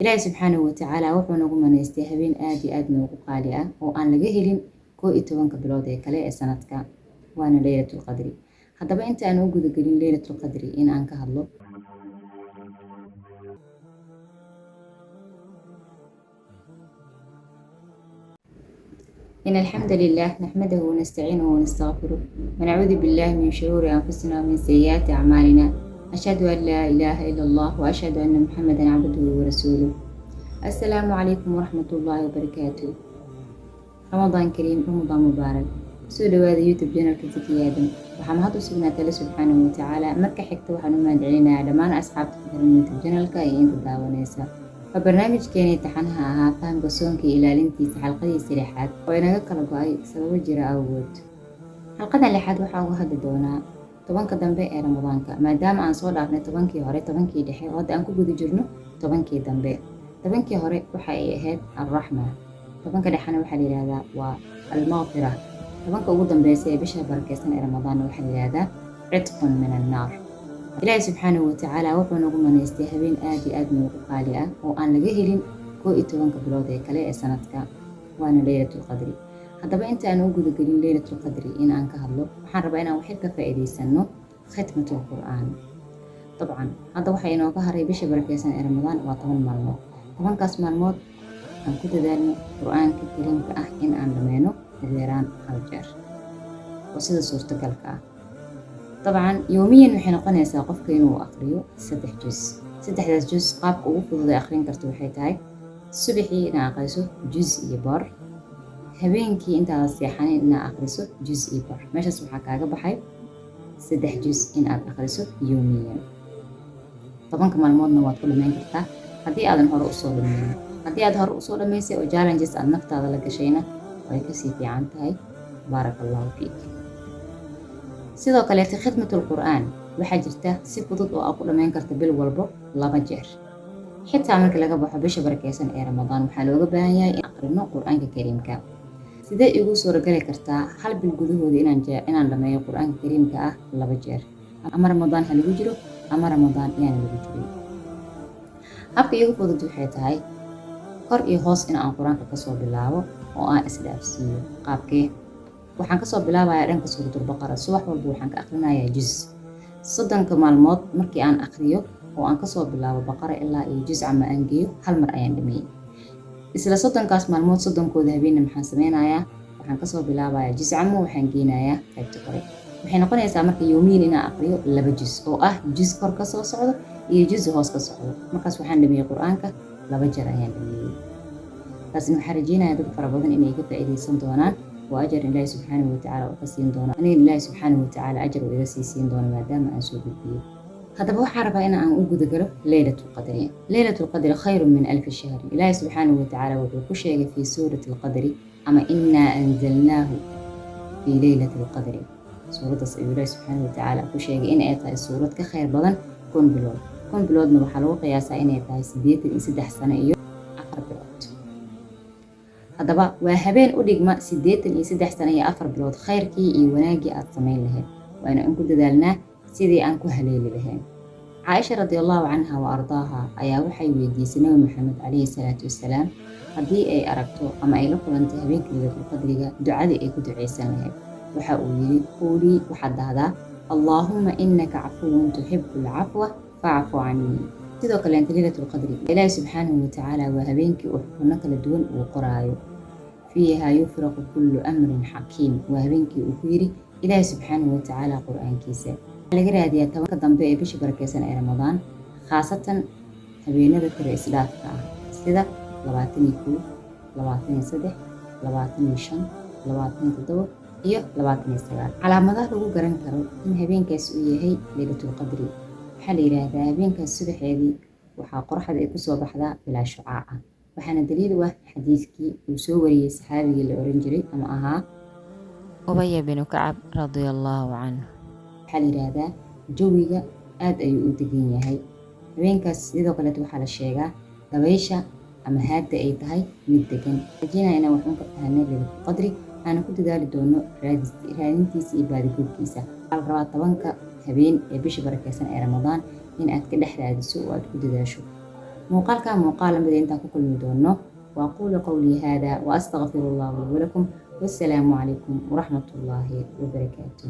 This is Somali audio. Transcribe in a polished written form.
Ilaahay subxaanahu watacaala wuxuu nagu manaystay habeen aad iyo aad noogu qaali ah oo aan laga helin 11-ka bilood ee kale ee sanadka, waana Leylatulqadri. Haddaba inta aan u gudagelin Leylatulqadri in aan ka hadlo, إن الحمد لله نحمده ونستعينه ونستغفره ونعوذ بالله من شرور أنفسنا ومن سيئات أعمالنا، أشهد أن لا إله إلا الله وأشهد أن محمدا عبده ورسوله. السلام عليكم ورحمة الله وبركاته. رمضان كريم، رمضان مبارك. Kusoo dhawaada YouTube channelka Zaki Aadam. Waxaa mahad u sugnaatay Alle subxaanahu watacaala. Marka xigta waxaan u mahad celinayaa dhammaan asxaabta ku xiran YouTube channelka iyo inta daawanaysa. Waa barnaamijkeenii taxanaha ahaa fahamka soonka iyo ilaalintiisa, xalqadiisa lixaad oo inaga kala go-ay sababo jira awgood. Xalqada lixaad waxaa uga hadli doonaa 10-ka dambe ee Ramadaanka, maadaama aan soo dhaafnay 10-kii hore, 10-kii dhexe oo hadda aan ku guda jirno 10-kii dambe. 10-kii hore waxa ay ahayd alraxma, 10-ka dhexena waxaa la yidhahdaa waa almaqfira, 10-ka ugu dambeysa ee bisha barakeysan ee Ramadaanna waxaa la yidhahdaa citqun min annaar. Ilaahay subxaanahu watacaala wuxuu nagu manaystay habeen aad iyo aad noogu qaali ah oo aan laga helin 11-ka bilood ee kale ee sanadka, waana Leylatulqadri. Haddaba inta aan u gudagelin Leylatulqadri in aan ka hadlo, waxaan rabaa inaan waxyar ka faa'iidaysano khitmatul Qur'aan. Dabcan hadda waxaa inooga haray bisha barakeysan ee Ramadaan waa 10 maalmood. 10-kaas maalmood aan ku dadaalno Qur-aanka kariimka ah in aan dhameyno ugu yaraan hal jeer oo sida suurtagalka ah. Dabcan yoomiyan waxay noqonaysaa qofka inuu aqriyo 3 juz. 3-daas juz qaabka ugu fudud ee aqrin karto waxay tahay subaxii inaa aqriso juz iyo bar, habeenkii intaada seexanin inaa aqriso juz iyo bar. Meeshaas waxaa kaaga baxay 3 juz in aad aqriso yoomiyan. 10-ka maalmoodna waad ku dhamayn kartaa haddii aadan hore usoo dhameynin. Haddii aad hore usoo dhamaysay oo challenges aad naftaada la gashayna, way kasii fiican tahay. Baaraka allahu fiik. Sidoo kaleete khidmatul Qur'aan waxaa jirta si fudud oo aad ku dhamayn karta bil walbo 2 jeer. Xitaa marka laga baxo bisha barakeysan ee Ramadaan waxaa looga baahan yahay in aqrino Qur-aanka kariimka. Sidee igu suuragali kartaa hal bil gudahooda inaan dhameeyo Qur-aanka kariimka ah 2 jeer, ama Ramadaan ha lagu jiro ama Ramadaan yaana lagu jirin? Habka iigu fudud waxay tahay kor iyo hoos in aan Qur-aanka kasoo bilaabo oo aan isdhaafsiiyo. Qaabkee? Waxaan kasoo bilaabayaa dhanka Suuratul Baqara. Subax walba waxaan ka aqrinayaa juz. 30-ka maalmood markii aan aqriyo oo aan kasoo bilaabo Baqara ilaa iyo juz ama aan geeyo, hal mar ayaan dhameeyey. Isla 30-kaas maalmood 30-kooda habeenna maxaan sameynayaa? Waxaan kasoo bilaabayaa juz camo, waxaan geynayaa qaybta kore. Waxay noqonaysaa marka yoomiyin inaan aqriyo 2 juz oo ah juz kor ka soo socdo iyo juz hoos ka socdo. Markaas waxaan dhameeyey Qur-aanka 2 jeer ayaan dhameeyey. Taasina waxaan rajeynayaa dad fara badan inay ka faa'iidaysan doonaan oo ajar Ilaahi subxaanahu watacaala uu ka siin doono, anigana Ilaahi subxaanahu watacaala ajar uu iga sii siin doono maadaama aan soo gudbiyey. Haddaba waxaan rabaa in aan u gudagalo Leylatulqadri. Leylatulqadri khayrun min alfi shahrin. Ilaahi subxaanahu watacaala wuxuu ku sheegay fii suurati alqadri ama innaa anzalnaahu fii leylati alqadri. Suuraddaas ayuu Ilaahi subxaanahu watacaala ku sheegay in ay tahay suurad ka khayr badan 1000 bilood. 1000 biloodna waxaa lagu qiyaasaa inay tahay 83 sano iyo 4 bilood. Haddaba waa habeen u dhigma 83 sano iyo 4 bilood khayrkii iyo wanaaggii aad samayn lahayd. Waana in ku dadaalnaa sidii aan ku haleeli lahayn. Caaisha radiallahu canha wa ardaaha ayaa waxay weydiisay Nabi Maxamed calayhi salaatu wassalaam haddii ay aragto ama ay la kulantay habeenka Leylatulqadriga ducadii ay ku ducaysan lahayd. Waxa uu yidhi: quulii, waxaad dhahdaa, allaahumma innaka cafuwun tuxibu alcafwa facfu cannii. Sidoo kaleenta Leylatulqadri Ilaahi subxaanahu watacaala waa habeenkii uu xukunno kala duwan uu qoraayo. Fiiha yufraqu kullu amrin xakiim waa habeenkii uu ku yidhi Ilaahi subxaanahu watacaala Qur-aankiisa. Waxaa laga raadiyaa 10-ka dambe ee bisha barakeysan ee Ramadaan, khaasatan habeenada tiro isdhaafka ah sida 21, 23, 25, 27 iyo 29. Calaamadaha lagu garan karo in habeenkaas uu yahay Leylatulqadri waxaa la yidhaahdaa habeenkaas subaxeedii waxaa qoraxda ay kusoo baxdaa bilaa shucaaca. Waxaana daliil u ah xadiidkii uu soo wariyey saxaabigii la oran jiray ama ahaa Ubaya binu Kacab radiallahu canhu. Waxaa la yidhaahdaa jawiga aad ayuu u degan yahay habeenkaas. Sidoo kaleeto waxaa la sheegaa dabaysha ama haadda ay tahay mid degan. Rajinaya inaan waxuun ka fahanay Leylatulqadri, aana ku dadaali doono raadintiisa iyo baadigoobkiisa. Waxaa la rabaa 10-ka habeen ee bisha barakeysan ee Ramadaan in aad ka dhex raadiso oo aad ku dadaasho. Muuqaalka muuqaal lamida intaan ku kulmi doono, وأقول قولي هذا وأستغفر الله لي ولكم، والسلام عليكم ورحمة الله وبركاته.